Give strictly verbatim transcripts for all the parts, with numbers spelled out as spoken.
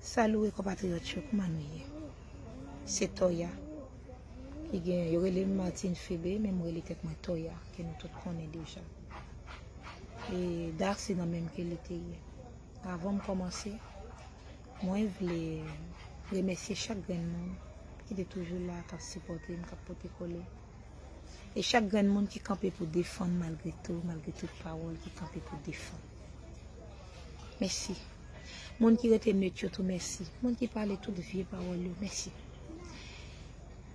Salut konpatriyòt yo, kòman nou ye? Se Toya ki gen, yo rele m Martine Febe, men m rele tèt mwen Toya, ke nou tout konnen deja. E Da se nan menm ke li te ye. Avan m kòmanse, mwen vle remèsye chak grenn moun ki te toujou la, k ap sipòte m, k ap pote kole. E chak grenn moun ki kanpe pou defann malgre tou, malgre tout pawòl ki kanpe pou defann. Mèsi. Moun ki rete net yo tou, mèsi. Moun ki pale tout vye pawòl yo, mèsi.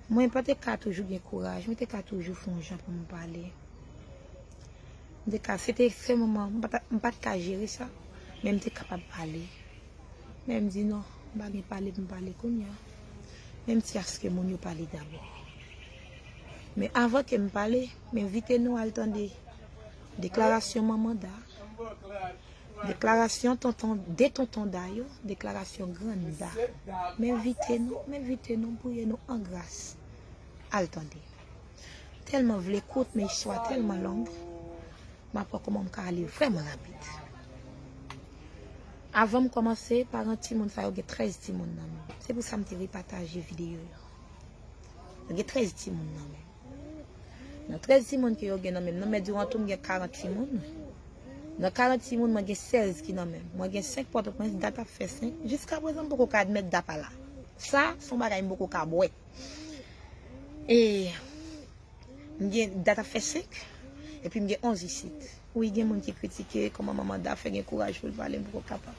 Mwen pa te ka toujou gen kouraj, mwen te ka toujou fè yon jan pou m pale. M te ka, se te sèl moman, m pa t, m pa t ka jere sa, men m te kapab pale. Men m di non, m pa gen pale pou m pale kounye a. Men m ti aske moun yo pale dabò. Men avan ke m pale, m envite nou al tande deklarasyon manman Da, deklarasyon tonton, de tonton Da yo, deklarasyon grann Da. M envite nou, m envite nou, m priye nou an gras. Al tande. Tèlman vle kout, men istwa tèlman long. M ap wè kòman m ka ale vrèman rapid. Avan m kòmanse, paran timoun sa yo gen trèz timoun nan men. Se pou sa m te repataje videyo yo. Yo gen trèz timoun nan men. Nan trèz timoun ke yo gen nan men, nan men diwan tou m gen karant timoun. Nan karant timoun, mwen gen sèz ki nan men. Mwen gen senk Pòtoprens, Dat ap fè senk. Jiskaprezan, m poko ka admèt Da pa la. Sa, se yon bagay m poko ka bwè. E m gen, Dat ap fè senk, epi m gen onz isit. Wi, gen moun ki kritike kòman manman Da fè gen kouraj pou l pale, m poko kapab.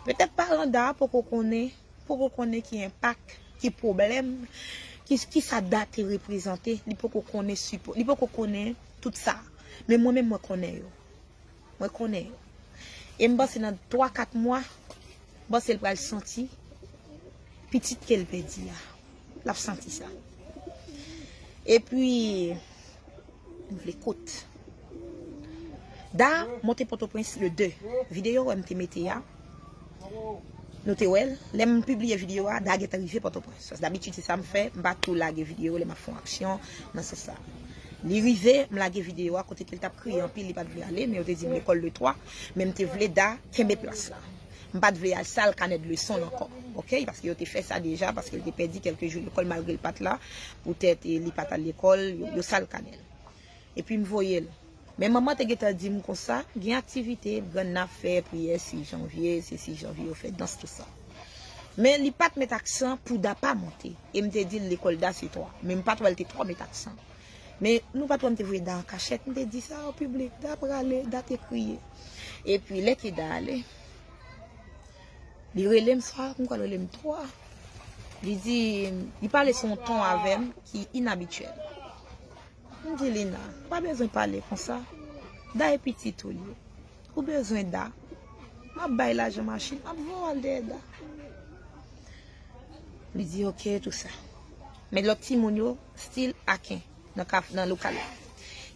Petèt paran Da poko konnen, poko konnen ki enpak, ki pwoblèm, ki, ki sa Da te reprezante, li poko konnen sipò, li poko konnen tout sa. Men mwen menm, mwen konnen yo. Mwen konnen yo. E m panse nan twa, kat mwa, m panse l pral santi pitit ke l pèdi a. L ap santi sa. Epi, m vle kout. Da monte Pòtoprens le de. Videyo wè m te mete a. Nou te wè l. Lè m pibliye videyo a, Da gentan rive Pòtoprens. Paske dabitid se sa m fè, m pa tou lage videyo lè m ap fè yon aksyon nan sans sa. Li rive, m lage videyo a kote ke l t ap kriye anpil, li pa t vle ale, men yo te di m lekòl le twa, men m te vle Da kenbe plas la. M pa t vle al sal kanè de leson l ankò, oke? Paske yo te fè sa deja, paske l te pèdi kèlke jou lekòl malgre l pa t la, poutèt, e, li pa t al lekòl, yo, yo sal kanè l. Epi m voye l. Men manman te gentan di m konsa, gen aktivite, grann nan ap fè priyè sis janvye, se sis janvye yo fè dans, tout sa. Men li pa t met aksan pou Da pa monte. E m te di l lekòl Da se twa. Men m pa t wè l te twò met aksan. Men nou pa t wè m te voye Da an kachèt, m te di sa o piblik, Da prale, Da te kriye. Epi lè ke Da ale, li rele m swa, m kwè l rele m twa. Li di, li pale sou yon ton avè m ki inabityèl. M di Lina, pa bezwen pale konsa. Da e pitit ou l ye. Ou bezwen Da. M ap bay lajan machin, m ap voye w al dèyè Da. Li di oke, tou sa. Men lòt timoun yo, still aken, nan kaf, nan lokal la.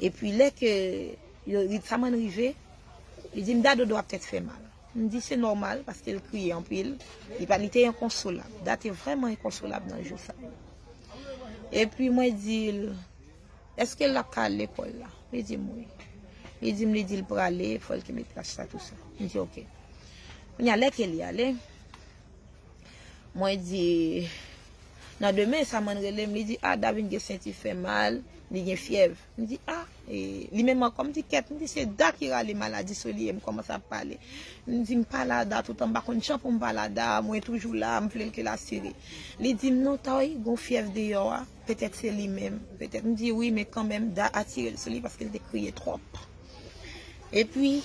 Epi lè ke yo, Ritsaman rive, li di m Da dodo ap tèt fè mal. M di se nòmal, paske l kriye anpil. Li pa, li te enkonsolab. Da te vrèman enkonsolab nan jou sa yo. Epi mwen di l, èske l ap ka al lekòl la? Li di m wi. Li di m, li di l prale, fò l kenbe plas la, tou sa. M di oke. Kounye a, lè ke li ale, mwen di, nan demen, Samann rele m, li di, a, Da vin gen senti fè mal, li gen fyèv. M di, a, e, li menm ankò, m di, kèt, m di, se Da ki rale maladi sou li, e m kòmanse ap pale. M di, m pale a Da toutan, m pa konn jan pou m pale a Da, mwen toujou la, m vle l ke l asire. Li di m, non, Toy, gon fyèv deyò a, petèt se li menm, petèt. M di, wi, men kanmenm, Da atire l sou li paske l te kriye twòp. Epi,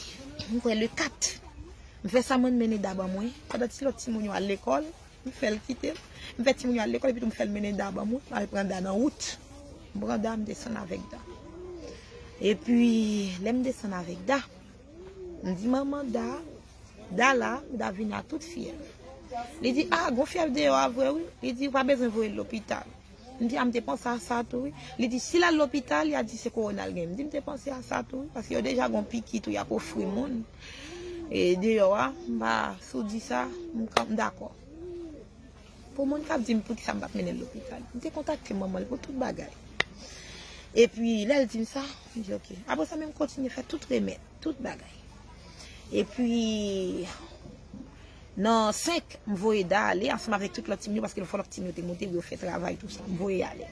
m kwè le kat, m fè Samann mennen Da ban mwen, pandan ti lòt timoun yo al lekòl, m fè l kite m. M fè timoun yo al lekòl, epi tou m fè l mennen Da ban mwen, m al pran Da nan wout. M pran Da, m desann avèk Da. Epi, lè m desann avèk Da, m di manman Da, Da la, Da vin a tout fyèv. Li di, a, gon fyèv deyò a vre wi. Li di, ou pa bezwen voye l lopital. M di, a, m te panse a sa tou wi. Li di, si l al lopital, y a di se kowona l gen. M di, m te panse a sa tou wi, paske yo deja gon piki tou y ap ofri moun. E deyò a, m pa, si w di sa, m, m dakò. Pou moun k ap di m poukisa m pa t mennen l lopital, m te kontakte manman l pou tout bagay. Epi, lè l di m sa, m di, oke. Apre sa, men m kontinye fè tout remèd, tout bagay. Epi, Nan senk, m voye Da ale ansanm avèk tout lòt timoun yo, paske fò lòt timoun yo te monte pou yo fè travay, tou sa. M voye ale.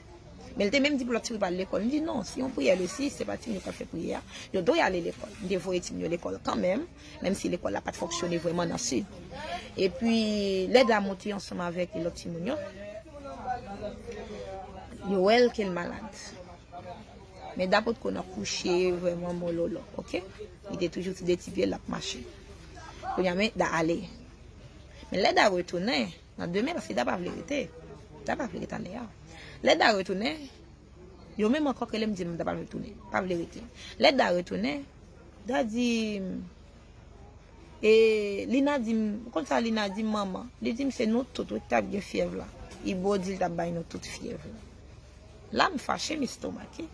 Men l te menm di pou lòt timoun yo pa al lekòl. M di non, se yon priyè le sis, se pa timoun yo k ap fè priyè a. Yo dwe ale lekòl. M te voye timoun yo lekòl kanmenm, menm si lekòl la pa t fonksyone vrèman nan sid. Epi, lè Da monte ansanm avèk lòt timoun yo, yo wè l ke l malad. Men Da potko nan kouche vrèman mololo, oke? Li te toujou sou de ti pye l ap mache. Kounye a, men Da ale. Men lè Da retounen, nan demen, paske Da pa vle rete. Da pa vle rete ane a. Lè Da retounen, yo menm ankò k rele m di m Da pa vle tounen, pa vle rete. Lè Da retounen, Da di m, e Lina di m, konn sa Lina di m, manman? Li di m se nou tout wi ki t ap gen fyèv la. Ibo di l t ap bay nou tout fyèv la. La, m fache, m estomake.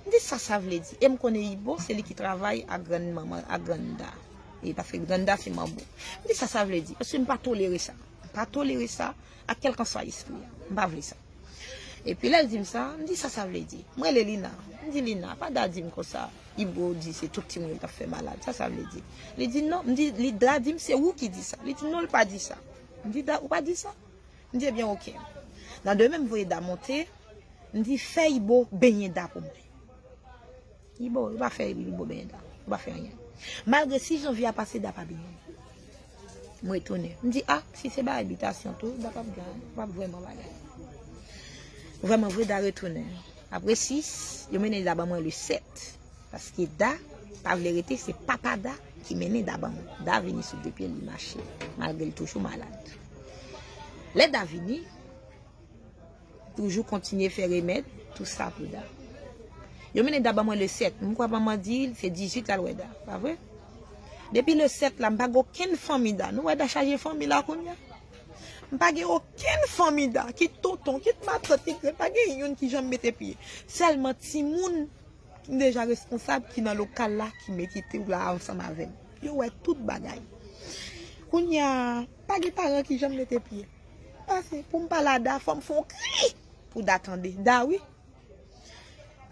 M di sa sa vle di. E m konnen Ibo, se li ki travay ak grann manman, ak grann Da. E paske grann Da se manbo. M di sa sa vle di. Paske m pa tolere sa. M pa tolere sa ak kèlkanswa espri a. M pa vle sa. Epi lè l di m sa, m di sa sa vle di. M rele Lina. M di Lina, pa Da di m konsa. Ibo di se tout timoun yo t ap fè malad. Sa sa vle di. Li di non. M di, li Da di m se ou ki di sa. Li di non, l pa di sa. M di Da, ou pa di sa? M di, ebyen, oke. Nan demen, m voye Da monte, m di, fè Ibo benyen Da pou mwen. Ibo, ou pa fè Ibo benyen Da. Ou pa fè anyen. Malgre sis janvye a pase, Da pa benyen. M retounen. M di, a, si se bagay bitasyon tou, Da p ap gen, p ap vrèman bagay. Vrèman vre, Da retounen. Apre sis, yo mennen Da ban mwen le sèt. Paske Da pa vle rete, se papa Da ki mennen Da ban mwen. Da vini sou de pye l, li mache, malgre l toujou malad. Lè Da vini, toujou kontinye fè remèd, tou sa pou Da. Yo mennen Da ban mwen le sèt. M kwè manman di l se dizuit l al wè Da, pa vre? Depi le sèt la, m pa gen okenn fanmi Da. Nou wè Da chaje fanmi la kounye a? M pa gen okenn fanmi Da, kit tonton, kit matant, kit grann, pa gen youn ki janm mete pye. Sèlman timoun m deja responsab ki nan lokal la ki mete tou la ansanm avè m. Yo wè tout bagay. Kounye a, pa gen paran ki janm mete pye. Pase, pou m pale a Da, fò m fè yon kri pou Da tande. Da, wi.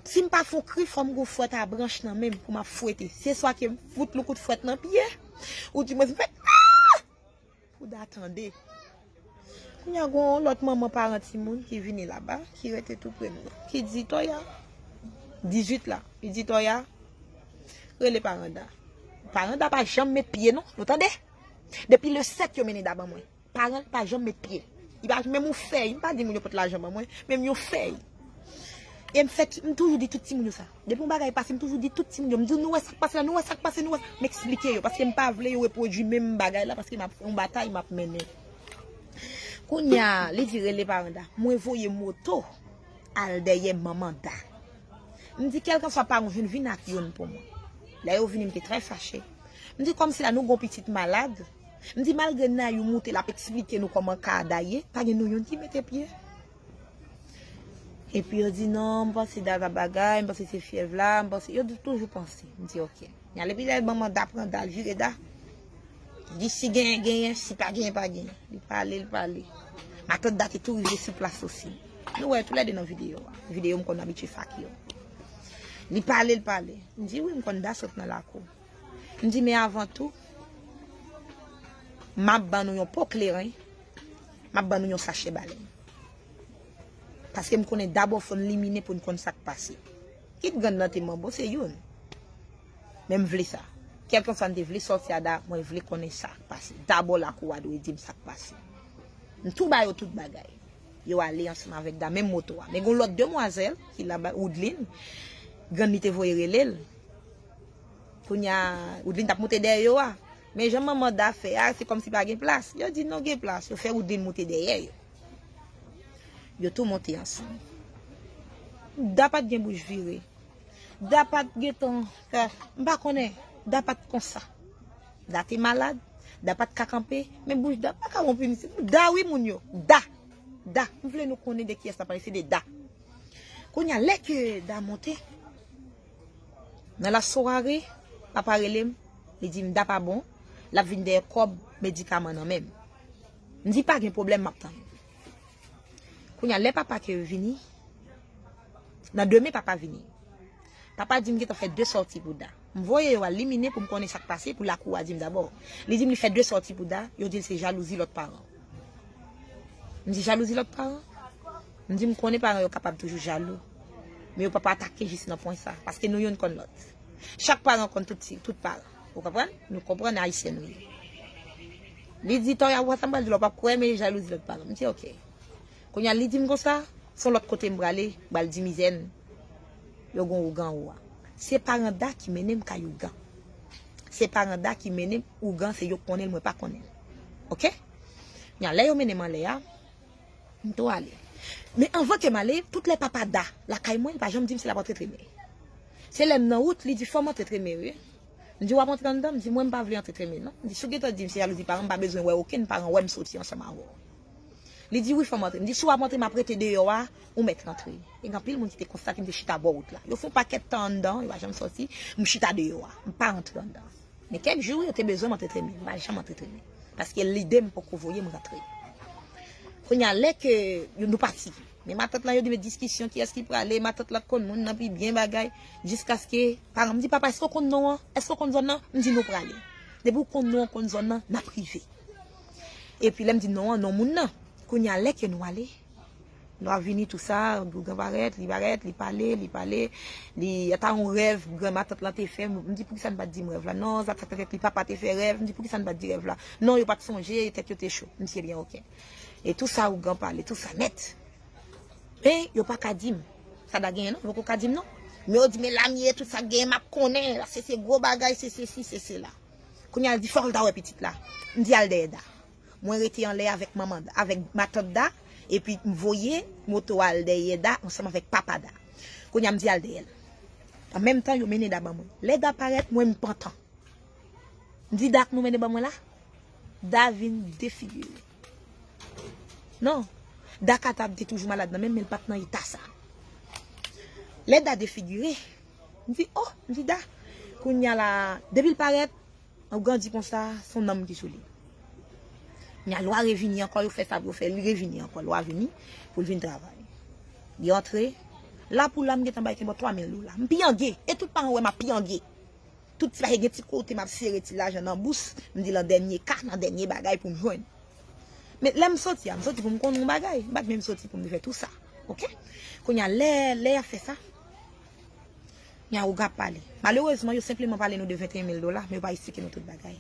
Si m pa fè yon kri, fò m gon fwèt a branch nan men m pou m ap fwete. Se swa ke m fout l yon kout fwèt nan pye, ou dimwens m fè, a! Pou Da tande. Kounye a, gon lòt manman paran timoun ki vini laba, ki rete tou pre m nan, ki di, Toya, dizuit la, li di, Toya, rele paran Da. Paran Da pa janm met pye non, nou tande? Depi le sèt yo mennen Da ban mwen. Paran l pa janm met pye. Li pa menm yon fèy, m pa di moun yo pot lajan ban mwen, menm yon fèy. E m fè, m toujou di tout timoun yo sa. Depi yon bagay pase, m toujou di tout timoun yo. M di, nou wè sa k pase la, nou wè sa k pase, nou wè. M eksplike yo, paske m pa vle yo repwodui menm bagay la, paske m ap fè yon batay, m ap mennen. Kounye a, li di rele paran Da. Mwen voye moto al dèyè manman Da. M di, kèlkanswa paran w jwenn, vin ak youn pou mwen. Lè yo vini, m te trè fache. M di, kòmsi la nou gon pitit malad. M di, malgre Nayou moute, l ap eksplike nou kòman ka a Da ye, pa gen nou youn ki mete pye. Epi yo di, non, m panse Da t ap bagay, m panse se fyèv la, m panse, yo di toujou panse. M di, oke. Nyan epi lè manman Da pran Da, l vire Da. Li di, si genyen, genyen, si pa genyen, pa genyen. Li pale, li pale. Matant Da te tou rive sou plas osi. Nou wè toulède nan videyo a. Videyo m konn abitye fake yo. Li pale, li pale. M di, wi, m konn Da sot nan lakou. M di, men avan tou, m ap ban nou yon po kleren, m ap ban nou yon sachè balèn. Paske m konnen Da bò fò n limine pou n konn sa k pase. Kit grann nan te manbo, se youn. Men m vle sa. Kèlkanswa n te vle sòti a Da, mwen vle konnen sa k pase. Da bò lakou a dwe di m sa k pase. M tou ba yo tout bagay. Yo ale ansanm avèk Da, menm moto a. Men gon lòt demwazèl ki laba, Woodline, grann li te voye rele l. Kounye a, Woodline t ap moute dèyè yo a. Men jan manman Da fè a, se kòmsi pa gen plas. Yo di non, gen plas. Yo fè Woodline moute dèyè yo. Yo tou monte ansanm. Da pa t gen bouch vire. Da pa t gentan fè, m pa konnen. Da pa t konsa. Da te malad. Da pa t ka kanpe. Men bouch Da pa ka wonp isit. Da wi moun yo. Da. Da. M vle nou konnen de kiyès n ap pale. Se de Da. Kounye a, lè ke Da monte, nan lasware, papa rele m, li di m Da pa bon, l ap vin dèyè kòb medikaman nan men m. M di pa gen pwoblèm, m ap tann. Kounye a, lè papa ke vini, nan demen papa vini. Papa di m gentan fè de sòti pou Da. M voye yo al liminen pou m konnen sa k pase, pou lakou a di m dabò. Li di m li fè de sòti pou Da, yo di l se jalouzi lòt paran. M di jalouzi lòt paran? M di m konnen paran yo kapab toujou jalou. Men yo p ap atake jis nan pwen sa, paske nou youn konn lòt. Chak paran konn tout ti, tout paran. Ou konprann? Nou konprann Ayisyen nou ye. Li di, Toya, ou wè sa m pral di w la, w p ap kwè, men jalouzi lòt paran. M di, oke. Kounye a, li di m konsa, se yon lòt kote m prale, m pral di mizè n, yo gon ougan ou a. Se paran Da ki mennen m kay ougan. Se paran Da ki mennen m ougan, se yo k konnen l, mwen pa konnen l. Oke? Kounye a, lè yo mennen m anlè a, m tou ale. Men anvan ke m ale, tout lè papa Da lakay mwen, li pa janm di m si l ap antre tremen. Se lè m nan wout, li di, fò m antre tremen wi. M di, w ap antre anndan? M di, mwen, m pa vle antre tremen non. M di, si w gentan di m se jalouzi paran, m pa bezwen wè okenn paran wè m soti ansanm avè w. Li di, wi, fò m antre. M di, si w ap antre, m ap rete deyò a, ou mèt rantre. E gen anpil moun ki te konstate m te chita bò wout la. Yo fè yon pakèt tan anndan, yo pa janm sòti, m chita deyò a. M pa rantre anndan. Men kèk jou, yo te bezwen m antre tremen. M pa janm antre tremen. Paske lide m poko voye m rantre. Kounye a, lè ke yo, nou pati. Men matant lan, yo di, men diskisyon, kiyès ki prale, matant lan konn moun nan pi byen bagay, jiskaske, paran m di, papa, èske w konn non an? Èske w konn zòn nan? M di, nou prale. Depi w konn non an, konn zòn nan, n ap rive. Epi lè m di non an, non moun nan. Kounye a, lè ke nou ale, nou ap vini tou sa, ougan parèt, li parèt, li pale, li pale, li ata yon rèv granmatant lan te fè. M di, poukisa n pa t di m rèv la? Non, sa, sa te fèt, li papa te fè rèv. M di, poukisa n pa t di rèv la? Non, yo pa t sonje, tèt yo te cho. M di, ebyen, oke. E tou sa, ougan pale, tou sa nèt. Men, yo pa ka di m. Sa Da genyen, non, yo poko ka di m, non. Men yo di, men Lamye, tout sa k genyen, m ap konnen, se, se gwo bagay, se sesi, se sela. Kounye a, l di, fò l ta wè pitit la. M di, al dèyè Da. Mwen rete anlè avèk manman, avèk matant Da, epi m voye moto a al dèyè Da ansanm avèk papa Da. Kounye a m di al dèyè l. An menm tan, yo mennen Da ban mwen. Lè Da parèt, mwen m pantan. M di Da k nou mennen ban mwen la? Da vin defigire. Non. Da ka ta te toujou malad nan men m, men l pa t nan eta sa. Lè Da defigire, m di, oh, m di Da. Kounye a la, depi l parèt, Ougan di konsa, se yon nanm ki sou li. Nya lwa revini ankò, yo fè sa pou yo fè, li revini ankò, lwa vini pou l vin travay. Li antre, la pou la m gentan bay kenbò twa mil dola. M pyangé, e tout paran wè m ap pyangé. Tout ti bagay gen ti kote m ap sere ti lajan nan bous, m di nan dènye ka, nan dènye bagay pou m jwenn. Men lè m soti a, m soti pou m konn yon bagay, m pa t menm soti pou m te fè tou sa. Oke? Kounye a, lè, lè y ap fè sa, Nya Ougan ap pale. Malerezman, yo senpleman pale nou de venteyen mil dola, men yo pa esplike nou tout bagay.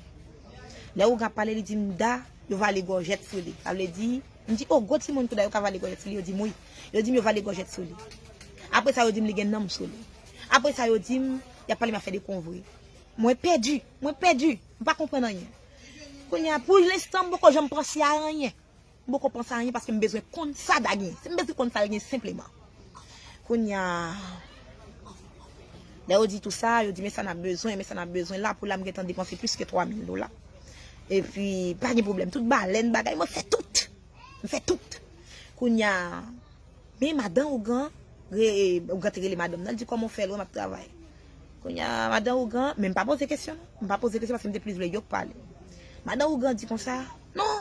Lè Ougan ap pale, li di m, Da, yo vale gòjèt sou li. Sa vle di, m di, oh, gwo timoun tou Da, yo ka vale gòjèt sou li, yo di m wi. Yo di m yo vale gòjèt sou li. Apre sa, yo di m li gen nanm sou li. Apre sa, yo di m, y ap pale m afè de konvre. Mwen pèdi, mwen pèdi, m pa konprann anyen. Kounye a, pou lenstan, m poko janm panse a anyen. M poko panse a anyen paske m bezwen konn sa Da gen. Se m bezwen konn sa l gen senpleman. Kounye a, lè yo di tou sa, yo di, men sa n ap bezwen, men sa n ap bezwen. La pou la, m gentan depanse plis ke twa mil dola. Epi, pa gen pwoblèm. Tout balèn, bagay, mwen fè tout. M fè tout. Kounye a, men madan Ougan, re, Ougan te rele madanm nan, l di, kòman w fè l wè m ap travay? Kounye a, madan Ougan, men m pa poze kesyon, non. M pa poze kesyon paske m te plis vle yo k pale. Madan Ougan di konsa, non,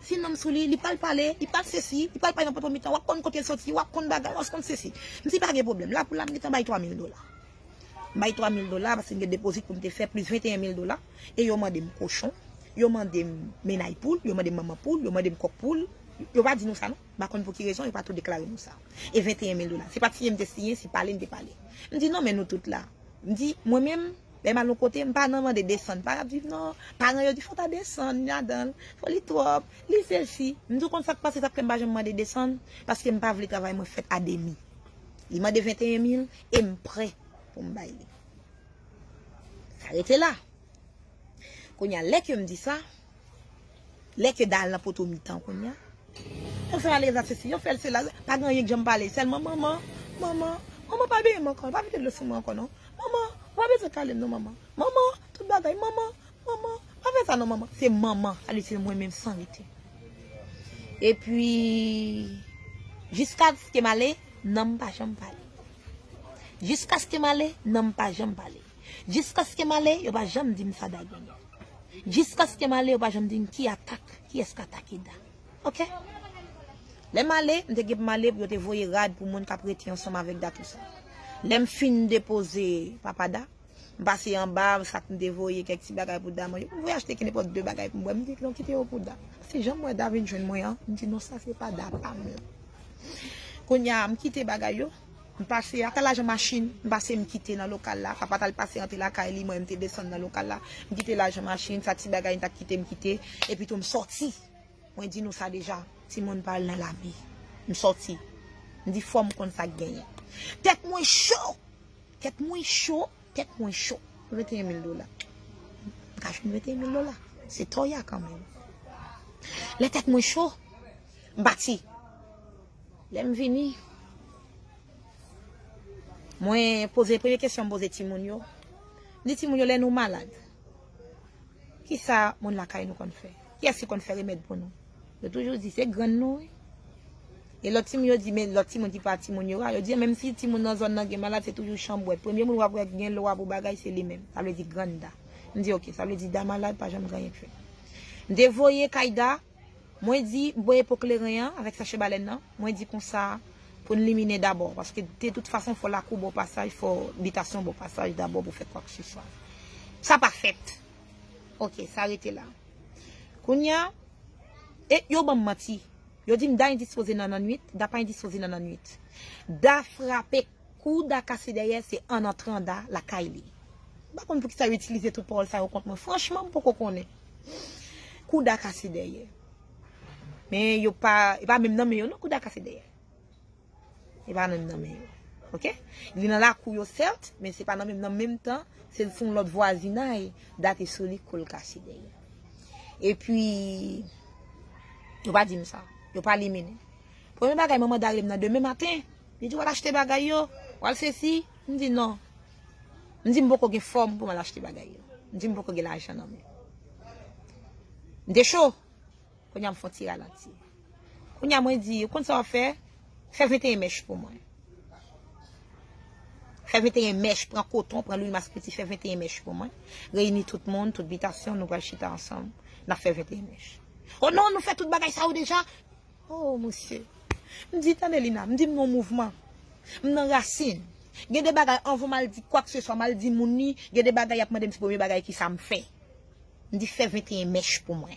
si nanm sou li, li pral pale, li pral sesi, li pral pale nan poto mitan, w ap konn kote l soti, w ap konn bagay, w ap konn sesi. M di pa gen pwoblèm, la pou la, m gentan bay twa mil dola. M bay twa mil dola paske m gen depozit pou m te fè, plis venteyen mil dola. E yo mande m kochon, yo mande m mennay poul, yo mande m manman poul, yo mande m kòk poul. Yo pa di nou sa non. M pa konn pou ki rezon, yo pa tou deklare nou sa. E venteyen mil dola. Se pa t siyen m te siyen, se pale m te pale. M di non, men nou tout la. M di, mwen menm, lè m al yon kote, m pa nan mande desann. Pa ap viv non. Paran yo di, fò w ta desann ladan l. Fò li twòp. Li sesi. M di, w konn sa k pase, sa k fè m pa janm mande desann? Paske m pa vle travay mwen fèt a demi. Li mande venteyen mil e m prè pou m bay li. Sa rete la. Kounye a, lè ke m di sa, lè ke Da al nan poto mitan kounye a, yo fè l ale egzèsis, yo fè l sela, pa gen anyen k janm pale, sèlman manman, manman, manman pa benyen m ankò, pa vide dlo sou mwen ankò non. Manman, ou pa bezwen kale m non manman. Manman, tout bagay, manman, manman, pa fè sa non manman. Se manman, sa vle di se mwen menm san rete. Epi, jiskaske m ale, nanm pa janm pale. Jiskaske m ale, nanm pa janm pale. Jiskaske m ale, yo pa janm di m sa Da genyen. Jiskaske m ale, yo pa janm di m ki atak, kiyès k atake Da. Oke? Lè m ale, m te gen pou m ale pou yo te voye rad pou moun k ap rete ansanm avèk Da tou sa. Lè m fin depoze papa Da, M pase anba, sak m te voye, kèk ti bagay pou Da manje. M voye achte kenenpòt de bagay pou m bwè. M di, "Non, kite yo pou Da." Se jan m wè Da vin jwenn mwen an, m di, "Non, sa se pa Da pa m lan." Kounye a, m kite bagay yo. M pase, ata lajan machin, m pase, m kite nan lokal la. Papa t al pase antre lakay li, mwen, m te desann nan lokal la. M kite lajan machin, sa ti bagay, m ta kite, m kite. Epi tou, m sòti. Mwen di nou sa deja, timoun pa al nan lame. M sòti. M di, "Fò m konn sa k genyen." Tèt mwen cho! Tèt mwen cho! Tèt mwen cho. Venteyen mil dola. M ka jwenn venteyen mil dola. Se toya kanmenm. Lè tèt mwen cho, m pati. Lè m vini, mwen poze, premye kesyon m poze timoun yo. M di timoun yo, "Lè nou malad, kisa moun lakay nou konn fè? Kiyès ki konn fè remèd pou nou?" Yo toujou di, "Se grann nou, wi." E lòt timoun yo di, men lòt timoun ki pa timoun yo a, yo di, "Menm si timoun nan zòn nan gen malad, se toujou chanbwèt. Premye moun w ap wè gen lwa pou bagay, se li menm." Sa vle di grann Da. M di, "Oke, sa vle di Da malad, pa janm gen anyen k fèt." M te voye kay Da, mwen di, m voye po kleren an avèk sachè balèn nan, mwen di konsa, pou n liminen dabò, paske de tout fason, fò lakou bò pasaj, fò bitasyon bò pasaj dabò pou fè kwakseswa. Sa pa fèt. Oke, sa rete la. Kounye a, e yo ban m manti. Yo di m Da endispoze nan lannwit, Da pa endispoze nan lannwit. Da frape, kou Da kase dèyè, se an antran Da lakay li. M pa konn poukisa yo itilize tout pawòl sa yo kont mwen. Franchman, m poko konnen. Kou Da kase dèyè. Men yo pa, e pa menm nan men yo, non, kou Da kase dèyè. E pa nan menm nan men yo. Oke? Li nan lakou yo, sèt, men se pa nan menm, nan menm tan, se sou yon lòt vwazinay, Da te sou li, kou l kase dèyè. Epi, yo pa di m sa. Yo pa liminen. Premye bagay, manman Da rele m nan demen maten. Li di, "W al achte bagay yo, w al sesi." M di, "Non." M di, "M poko gen fòm pou m al achte bagay yo." M di, "M poko gen lajan nan men." M te cho. Kounye a m fè yon ti ralanti. Kounye a mwen di, "Ou konn sa w ap fè? Fè venteyen mèch pou mwen. Fè venteyen mèch, pran koton, pran lwil maskriti, fè venteyen mèch pou mwen. Reyini tout moun, tout bitasyon, nou pral chita ansanm, n ap fè venteyen mèch." "O non, nou fè tout bagay sa yo deja." O, mesye. M di, "Tande, Lina, m di m nan mouvman. M nan rasin. Gen de bagay, anvan m al di kwakseswa, m al di moun li, gen de bagay y ap mande m, se premye bagay ki sa m fè." M di, "Fè venteyen mèch pou mwen.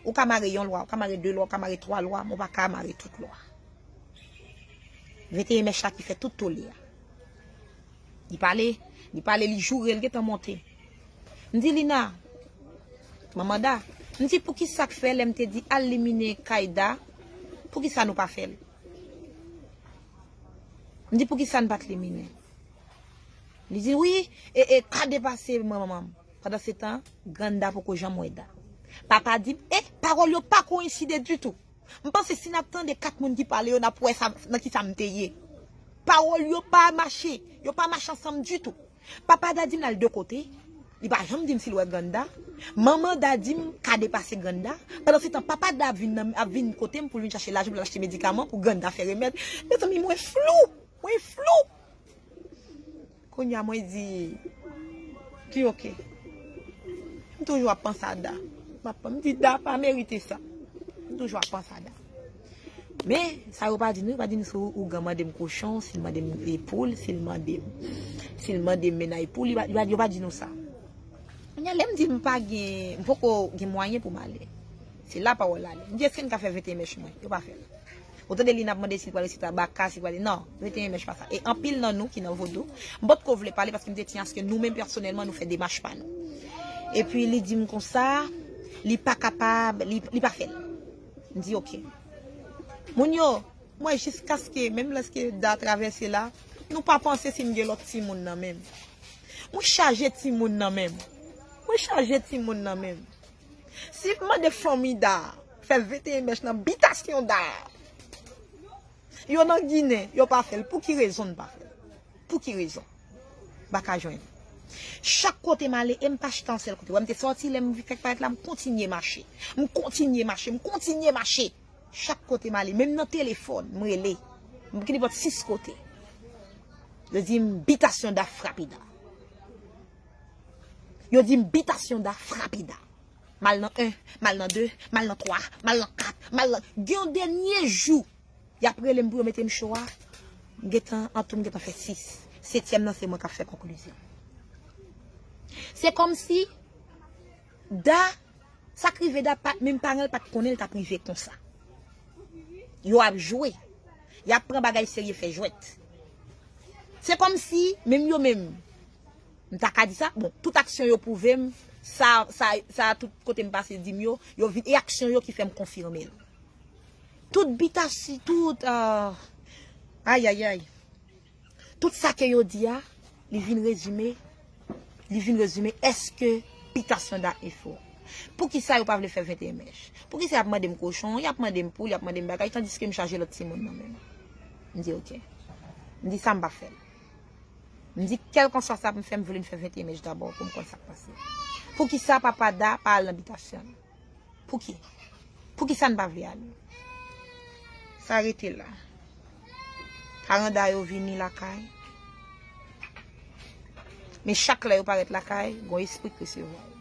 Ou ka mare yon lwa, ou ka mare de lwa, ou ka mare twa lwa, men ou pa ka mare tout lwa. Venteyen mèch la ki fè tout tole a." Li pale, li pale, li joure, li gentan monte. M di, "Lina, manman Da," m di, "Poukisa k fè lè m te di al liminen kay Da, poukisa nou pa fè l?" M di, "Poukisa n pa t liminen?" Li di, "Wi, e, e, ka depase manman m." Pandan se tan, grann Da poko janm wè Da. Papa di m, e, pawòl yo pa koyenside ditou. M panse si n ap tande kat moun ki pale yo, n ap wè sa, nan ki sa m te ye. Pawòl yo pa mache, yo pa mache ansanm ditou. Papa Da di m l al de kote, li pa janm di m si l wè grann Da. Manman Da di m ka depase grann Da. Pandan se tan, papa Da ap vin, nan, ap vin kote m pou l vin chache lajan pou l achte medikaman pou grann Da fè remèd. Mezanmi, mwen flou, mwen flou. Kounye a mwen di, di, "Oke." M toujou ap panse a Da. M ap, m di, "Da pa merite sa." M toujou ap panse a Da. Men, sa yo pa di nou, yo pa di nou si ougan mande m kochon, si l mande m, e, poul, si l mande m, si l mande m mennay poul, yo pa, yo pa, yo pa di nou sa. Kounye a, lè m di m pa gen, m poko gen mwayen pou m ale. Se la pawòl la ale. M di, "Èske n ka fè venteyen mèch mwen?" Yo pa fè l. Ou tande li n ap mande si l pral resite a baka, si l pral, non, venteyen mèch pa sa. E anpil nan nou ki nan vodou, m potko vle pale paske m te tyen aske nou menm pèsonèlman nou fè demach pa nou. Epi li di m konsa, li pa kapab, li, li pa fè l. M di, "Oke." Moun yo, mwen jiskaske, menm lèske Da travèse la, nou pa panse si m gen lòt timoun nan men m. Mwen chaje timoun nan men m. Mwen chaje timoun nan men m. Si m mande fanmi Da fè venteyen mèch nan bitasyon Da, yo nan Ginen, yo pa fè l. Pou ki rezon n pa fè l? Pou ki rezon? M pa ka jwenn. Chak kote m ale, e m pa chita yon sèl kote. Wè, m te sòti, lè m fèk parèt la, m kontinye mache. M kontinye mache, m kontinye mache. Chak kote m ale, menm nan telefòn, m rele. M kenipòt sis kote. Yo di m bitasyon Da frape Da. Yo di m bitasyon Da frape Da. M al nan en, m al nan de, m al nan twa, m al nan kat, m al nan, gen yon dènye jou, y ap rele m pou yo mete m cho a. M gentan, antou m gentan fè sis. Setyèm nan, se mwen k ap fè konklizyon. Se kòmsi Da, sa k rive Da, pa, menm paran l pa t konnen l t ap rive konsa. Yo ap jwe. Y ap pran bagay serye fè jwèt. Se kòmsi, menm yo menm, m ta ka di sa, bon, tout aksyon yo pwouve m, sa, sa, sa, tout kote m pase di m yo, yo vin, e aksyon yo ki fè m konfime l. Tout bitasi, tout, ah, ayayay. Tout sa ke yo di a, li vin rezime, li vin rezime èske bitasyon Da e fo. Poukisa yo pa vle fè venteyen mèch? Poukisa y ap mande m kochon, y ap mande m poul, y ap mande m bagay, tandiske m chaje lòt timoun nan men m? M di oke. M di sa m pa fè l. M di kèlkanswa sa pou m fè, m vle n fè venteyen mèch dabò pou m konn sa k pase. Poukisa papa Da pa al nan bitasyon l? Pouki? Poukisa n pa vle ale? Sa rete la. Paran Da yo vini lakay. Men chak lè yo parèt lakay, gon espri k resevwa yo.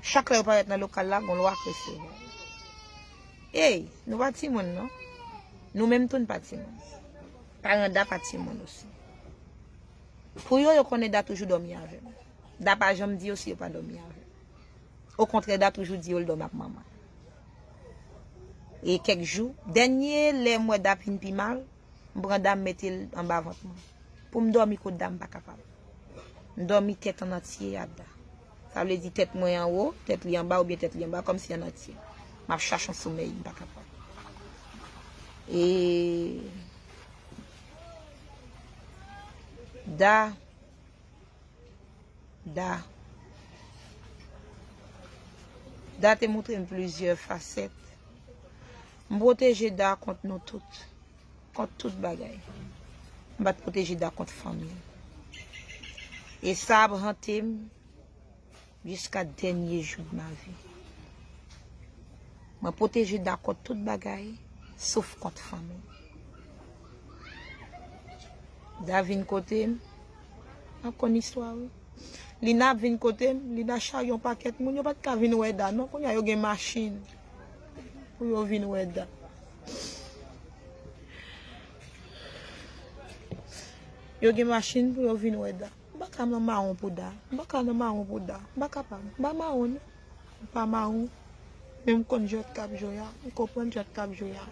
Chak lè yo parèt nan lokal la, gon lwa k resevwa yo. Ey, nou pa timoun non. Nou menm tou n pa timoun. Paran Da pa timoun osi. Pou yo, yo konnen Da toujou dòmi avè m. Da pa janm di yo si yo pa dòmi avè m. Okontrè, Da toujou di yo l dòmi ak manman. E kèk jou, dènye lè m wè Da vin pi mal, m pran Da m mete l anba vant mwen. Pou m dòmi kot Da m pa kapab. M dòmi tèt an antye ak Da. Sa vle di tèt mwen anwo, tèt li anba oubyen tèt li anba, kòmsi an antye. M ap chache yon somèy, m pa kapab. E Da Da. Da te montre m plizyè fasèt. M pwoteje Da kont nou tout. Kont tout bagay. M pa t pwoteje Da kont fanmi l. E sa ap hante m jiska dènye jou de ma vie. Mwen pwoteje Da kont tout bagay, sof kont fanmi m. Da vin kote m. M ap konn istwa wi. Lina ap vin kote m. Lina charye yon pakèt moun. Yo pa t ka vin wè Da non. Kounye a yo gen machin pou yo vin wè Da. Yo gen machin pou yo vin wè Da. M pa ka nan mawon pou Da. M pa ka nan mawon pou Da. M pa kapab. M pa mawon non. M pa mawon. Men m konn jwèt k ap jwe a. M konprann jwèt k ap jwe a.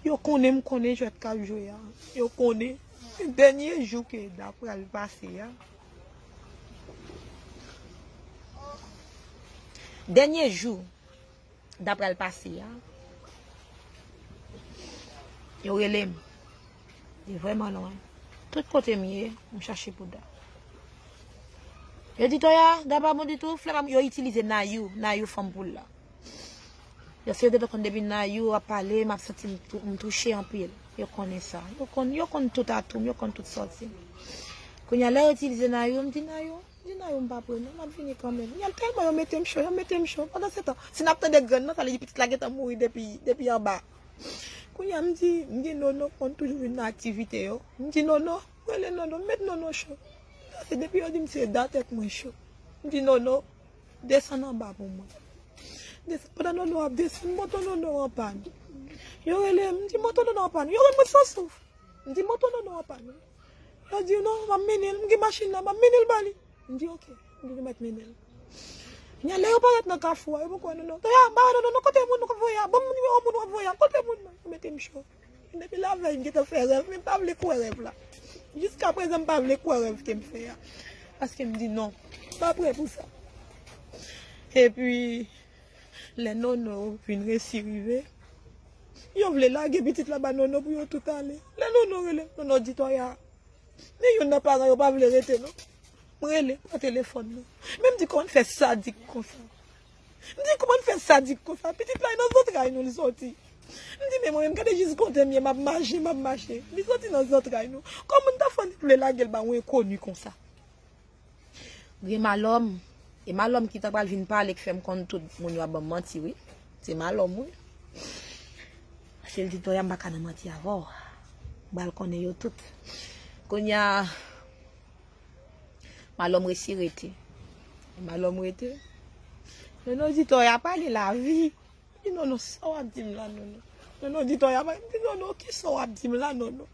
Yo konnen m konnen jwèt k ap jwe a. Yo konnen. Dènye jou ke Da pral pase a. Dènye jou Da pral pase a. Yo rele m. Li vrèman lwen. Tout kote m ye, m chache pou Da. Yo di Toya, Da pa bon ditou, flè pa bon, yo itilize Nayou, Nayou fanm poul la. Yo se yo te konn depi Nayou ap pale, m ap santi m tou- m touche anpil. Yo konnen sa. Yo konn, yo konn tout atou m, yo konn tout sòti m. Kounye a, lè yo itilize Nayou, m di Nayou, m di Nayou m pa pre non, m ap vini kanmenm. Kounye a, tèlman yo mete m cho, yo mete m cho. Pandan se tan, si n ap tande grenn nan, sa vle di pitit la gentan mouri depi, depi anba. Kounye a, m di, m di Nono konn toujou vin nan aktivite yo. M di Nono, rele Nono, m met Nono cho. Sa se depi yo di m se Da tèt mwen cho. M di Nono, desann anba pou mwen. Desann, pandan Nono ap desann, moto Nono anpàn. Yo rele m, m di moto Nono anpàn. Yo rele mwen san souf. M di moto Nono anpàn. Yo di non, m ap mennen l, m gen machin nan, m ap mennen l ba li. M di oke, m di nou mèt mennen l. Kounye a, lè yo parèt nan kafou a, yo poko wè Nono. Toya, m pa wè Nono, non, kote moun nou k ap voye a? Ban m nimewo moun w ap voye a, kote moun nan? Yo mete m cho. Depi lavèy, m gentan fè rèv, men m pa vle kwè rèv la. Jiskaprezan, m pa vle kwè rèv ke m fè a. Paske m di non, m pa prè pou sa. Epi, lè Nono vin resi rive, yo vle lage pitit la ba Nono pou yo tout ale. Lè Nono rele, Nono di Toya, men youn nan paran yo pa vle rete non. M rele, pran telefòn nan. Men m di kòman n fè sadik konsa. M di kòman n fè sadik konsa. Pitit la e nan zantray nou li soti. M di men mwen menm gade jis kote m ye, m ap mache, m ap mache. Li soti nan zantray nou. Kòman n ta fè n vle lage l ba yon enkoni konsa? Gen malòm. E malòm ki ta pral vin pale k fè m konn tout moun yo ap ban m manti wi. Se malòm wi. Paske l di Toya m pa ka nan manti avè w. M pral konnen yo tout. Kounye a, malòm resi rete. Malòm rete. Nono di Toya pa gen lavi. Di Nono sa w ap di m la Nono. Nono di Toya pa, m di Nono kisa w ap di m la Nono.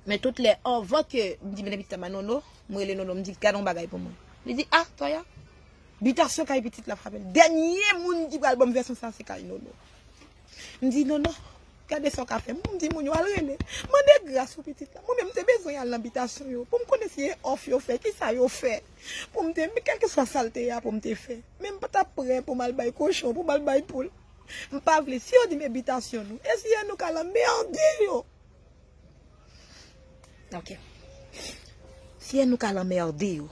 Men tout lè, anvan ke m di, "Men pitit la, Nono," m rele Nono, m di, "Gade yon bagay pou mwen." Li di, "Ah, Toya, bitasyon kay pitit la frape l." Dènye moun ki pral ban m vèsyon sa, se kay Nono. M di, "Nono, gade sa w ka fè." M di, "Moun yo al rele. Mande gras pou pitit la." Mwen menm, m te bezwen al nan bitasyon yo pou m konnen si e òf yo fè, ki sa yo fè. Pou m te, men kèlkeswa sa l te ye a, pou m te fè. Men m pa t ap prè pou m al bay kochon, pou m al bay poul. M pa vle. Si yo di m e bitasyon nou, e si e nou k al anmède yo? Ok. Si e nou k al anmède yo.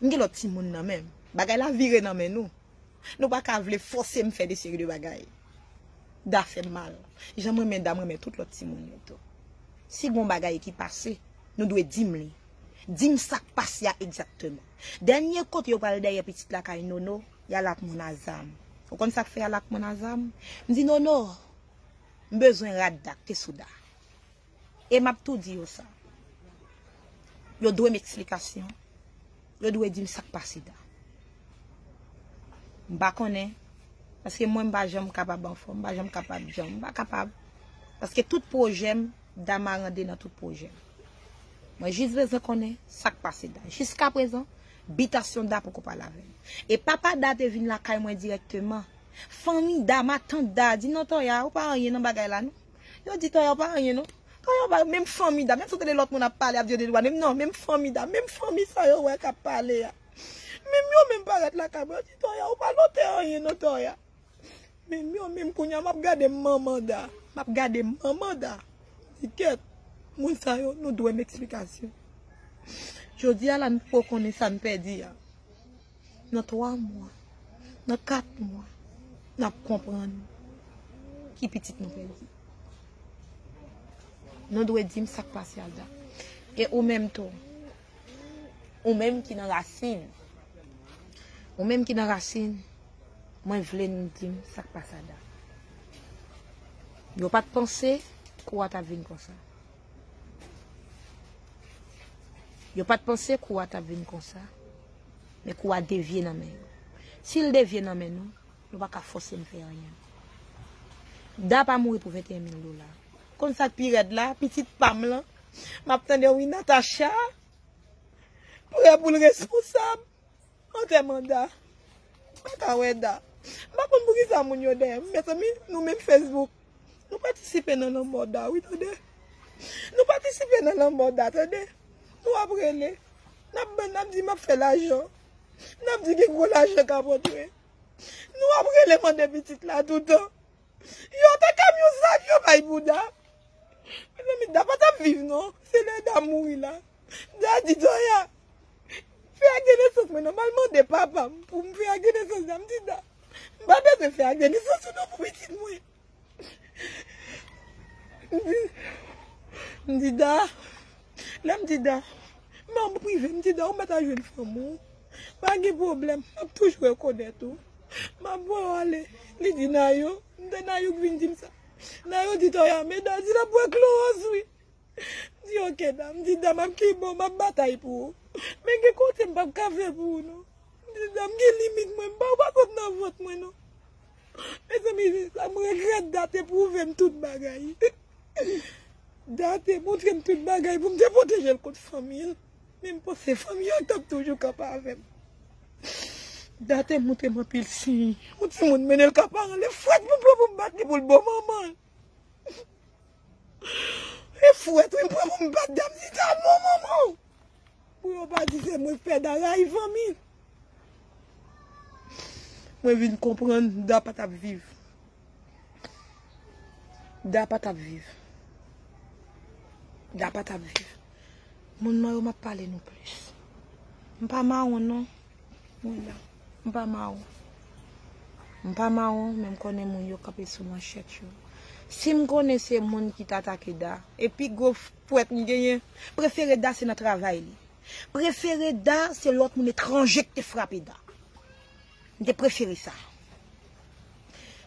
M gen lòt timoun nan men m. Bagay la vire nan men nou. Nou pa ka vle fòse m fè de seri de bagay. Da fè m mal. Jan m renmen Da, m renmen tout lòt timoun yo tou. Si gon bagay ki pase, nou dwe di m li. Di m sa k pase a egzakteman. Dènye kote yo pral dèyè pitit la kay Nono, y al ak moun a zam. Ou konn sa k fè y al ak moun a zam? M di, "Nono, m bezwen rad Da k te sou Da." E m ap tou di yo sa. Yo dwe m eksplikasyon. Yo dwe di m sa k pase Da. M pa konnen. Paske mwen, m pa janm kapab anfòm. M pa janm kapab janm. M pa kapab. Paske tout pwojè m, Da marande nan tout pwojè m. Mwen jis bezwen konnen sa k pase Da. Jiskaprezan, bitasyon Da poko pale avè m. E papa Da te vin lakay mwen dirèkteman. Fanmi Da, matant Da, di, "Non, Toya, ou pa anyen nan bagay la, non." Yo di, "Toya, ou pa anyen, non." Toya, ou pa, menm fanmi Da, menm si w tande lòt moun ap pale, ap di yo de dwa, menm non, menm fanmi Da, menm fanmi sa yo wè k ap pale a. Menm yo menm parèt lakay mwen, yo di, "Toya, ou pa lòt anyen, non, Toya." Men m yo menm kounye a, m ap gade manman Da. M ap gade manman Da. Di kèt, moun sa yo, nou dwe m eksplikasyon. Jodi a la, nou poko konnen sa n pèdi a. Nan twa mwa, nan kat mwa, n ap konprann ki pitit nou pèdi. Nou dwe di m sa k pase a Da. E ou menm tou, ou menm ki nan rasin, ou menm ki nan rasin, mwen vle n di m sa k pase a Da. Yo pa t panse kou a t ap vin konsa. Yo pa t panse kou a t ap vin konsa. Men kou a devye nan men yo. Si l devye nan men nou, nou pa ka fòse m fè anyen. Da pa mouri pou venteyen mil dola. Konn sa k pi rèd la, pitit pa m lan, m ap tande wi Natacha, prè pou l responsab. Antèman Da. M pa ka wè Da. M pa konn poukisa moun yo dèyè m. Mezanmi, nou menm Facebook, nou patisipe nan lanmò Da, wi, tande. Nou patisipe nan lanmò Da, tande. Nou ap rele. N ap, n ap di m ap fè lajan. N ap di gen gwo lajan k ap rantre. Nou ap rele mande pitit la toutan. Yo te kamyon zam yo bay pou Da. Mezanmi, Da pa t ap viv non. Se lè Da mouri la. Da di Toya, fè ak genesans mwen nan, m al mande papa m pou m fè ak genesans Da. M di Da, m pa bezwen fè ak genesans ou non pou pitit mwen. M di, m di Da, lè m di Da, m an prive, m di Da, ou mèt al jwenn fanm ou. Pa gen pwoblèm, m ap toujou rekonèt ou. M ap voye w ale. Li di Nayou, m te Nayou k vin di m sa. Nayou di Toya, men Da di l ap bwè klowòz wi. M di oke Da, m di Da, m ap kibò, m ap batay pou ou. Men gen kote m p ap ka fè pou ou non. M di Da, m gen limit mwen, m pa, ou pa sot nan vant mwen non. Mezanmi, sa m regrèt, Da te pwouve m tout bagay. Da te montre m tout bagay pou m te pwoteje l kont fanmi l. Men m panse fanmi an t ap toujou kanpe avè m. Da te montre m anpil siy. Yon timoun mennen l ka paran l, e fwèt pou m pran pou m bat li pou l bon manman l. E fwèt wi m pran pou m bat Da, m di Da bon manman w. Pou yo pa di se mwen k fè Da rayi fanmi l. Mwen vin konprann Da pa t ap viv. Da pa t ap viv. Da pa t ap viv. Moun mwen yo, m ap pale nou plis. M pa mawon non. Mwen la. M pa mawon. M pa mawon, men m konnen moun yo kanpe sou manchèt yo. Si m konnen se moun ki t atake Da, e pi gwo fwèt m genyen, prefere Da se nan travay li. Prefere Da se lòt moun etranje ki te frape Da. M te prefere sa.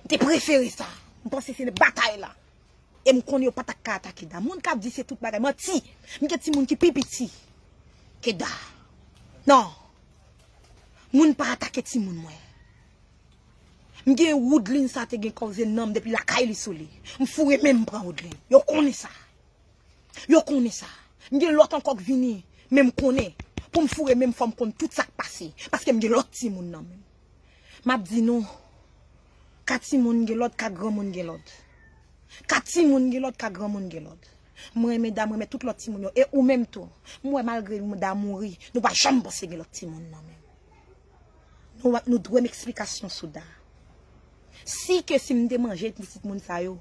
M te prefere sa. M panse se batay la. E m konnen yo pa t ap ka atake Da. Moun k ap di se tout bagay, manti. M gen timoun ki pi piti ke Da. Non. Moun pa atake timoun mwen. M gen Woodline sa te gen kòze nan m depi lakay li sou li. M foure men m pran Woodline. Yo konnen sa. Yo konnen sa. M gen lòt ankò k vini, men m konnen. Pou m foure men m, fò m konn tout sa k pase. Paske m gen lòt timoun nan men m. M ap di nou, ka timoun gen lòd, ka granmoun gen lòd. Ka timoun gen lòd, ka granmoun gen lòd. Mwen renmen Da, mwen renmen tout lòt timoun yo. E ou menm tou. M wè malgre Da mouri, nou pa janm panse gen lòt timoun nan men m. Nou, nou dwe m eksplikasyon sou Da. Si ke si m te manje pitit moun sa yo,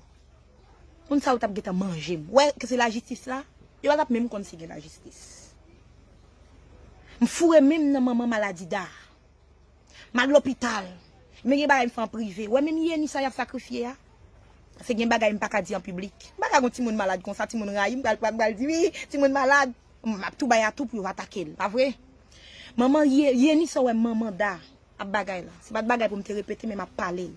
moun sa yo t ap gentan manje m. Wè ke se lajistis la, yo pa t ap menm konn si gen lajistis. M foure men m nan manman maladi Da. M al lopital. Men gen bagay m fè an prive. Wè menm Yeni sa y ap sakrifye a. Se gen bagay m pa ka di an piblik. M pa ka gon timoun malad konsa, timoun rayi m, pral pral pral di wi, timoun malad. M ap tou bay atou pou yo atake l, pa vre? Manman Ye- Yeni sa w wè manman Da ap bagay la. Se pa t bagay pou m te repete, men m ap pale l.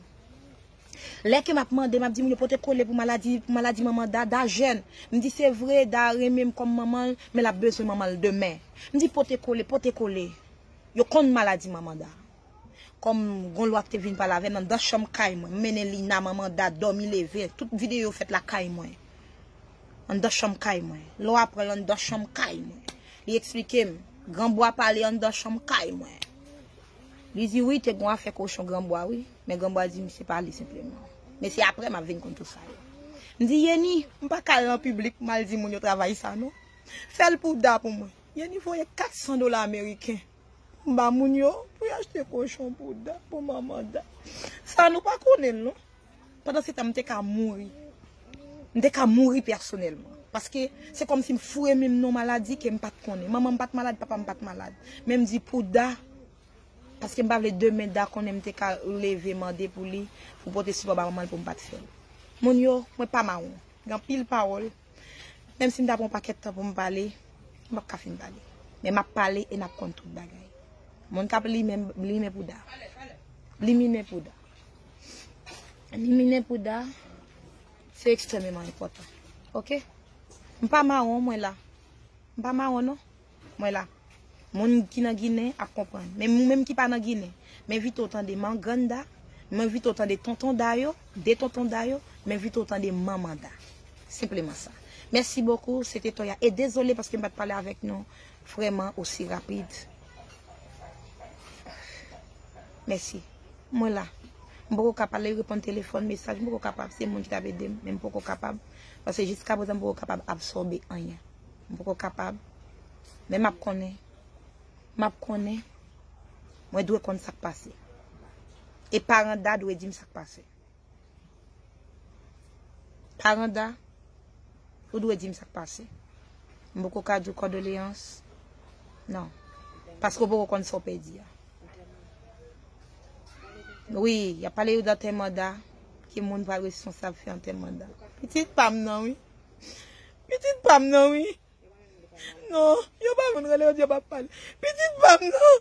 Lè ke m ap mande, m ap di moun yo pote kole pou maladi, pou maladi manman Da, Da jèn. M di se vre, Da renmen m kòm manman l, men l ap bezwen manman l demen. M di pote kole, pote kole. Yo konn maladi manman Da. Kòm gon lwa ki te vin pale avè m anndan chanm kay mwen, m mennen Lina, manman Da, dòmi leve, tout videyo fèt lakay mwen. Anndan chanm kay mwen. Lwa pran l anndan chanm kay mwen. Li eksplike m, granbwa pale anndan chanm kay mwen. Li di wi, te gon afè kochon granbwa wi, men granbwa di m se pa li senpleman. Men se apre m ap vin konn tou sa yo. M di Yeni, m pa ka al nan piblik, m al di moun yo travay sa non. Fè l pou Da pou mwen. Yeni voye kat san dola ameriken. M ba moun yo pou y achte kochon pou Da, pou manman Da. Sa nou pa konnen l non. Pandan se tan, m te ka mouri. M te ka mouri pèsonèlman. Paske se kòmsi m foure men m nan maladi ke m pa t konnen. Manman m pa t malad, papa m pa t malad. Men m di pou Da, paske m pa vle demen Da konnen m te ka leve mande pou li, pou pote sipò ba manman l pou m pa t fè l. Moun yo, mwen pa mawon. Gen anpil pawòl. Menm si m ta pran yon pakèt tan pou m pale, m p ap ka fin pale. Men m ap pale e n ap konn tout bagay. Moun k ap limen, limen pou Da. Liminen pou Da. Liminen pou Da, se ekstrèmeman enpòtan. Oke? M pa mawon, mwen la. M pa mawon, non. Mwen la. Moun ki nan Ginen ap konprann. Men moun menm ki pa nan Ginen, m envite w tande mangann Da, m envite w tande tonton Da yo, de tonton Da yo, m envite w tande manman Da. Senpleman sa. Mèsi bokou, se te Toya. E dezole paske m pa t pale avèk nou vrèman osi rapid. Mèsi. Mwen la. M poko ka pale, reponn telefòn, mesaj, m poko kapab. Se moun ki t ap ede m, men m poko kapab. Paske jiska prezan, m poko kapab absòbe anyen. M poko kapab. Men m ap konnen. M ap konnen. Mwen dwe konn sa k pase. E paran Da dwe di m sa k pase. Paran Da, ou dwe di m sa k pase. M poko ka di w kondoleyans. Non. Paske w poko konn sa w pèdi a. Wi, y ap pale yo d antèman Da, ki moun pral responsab fè antèman Da. Pitit pa m nan, wi. Pitit pa m nan, wi. Non, yo pa konn rele yo di yo p ap pale. Pitit pa m nan.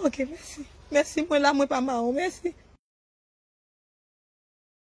Ok, mèsi. Mèsi, mwen la, mwen pa mawon, mèsi.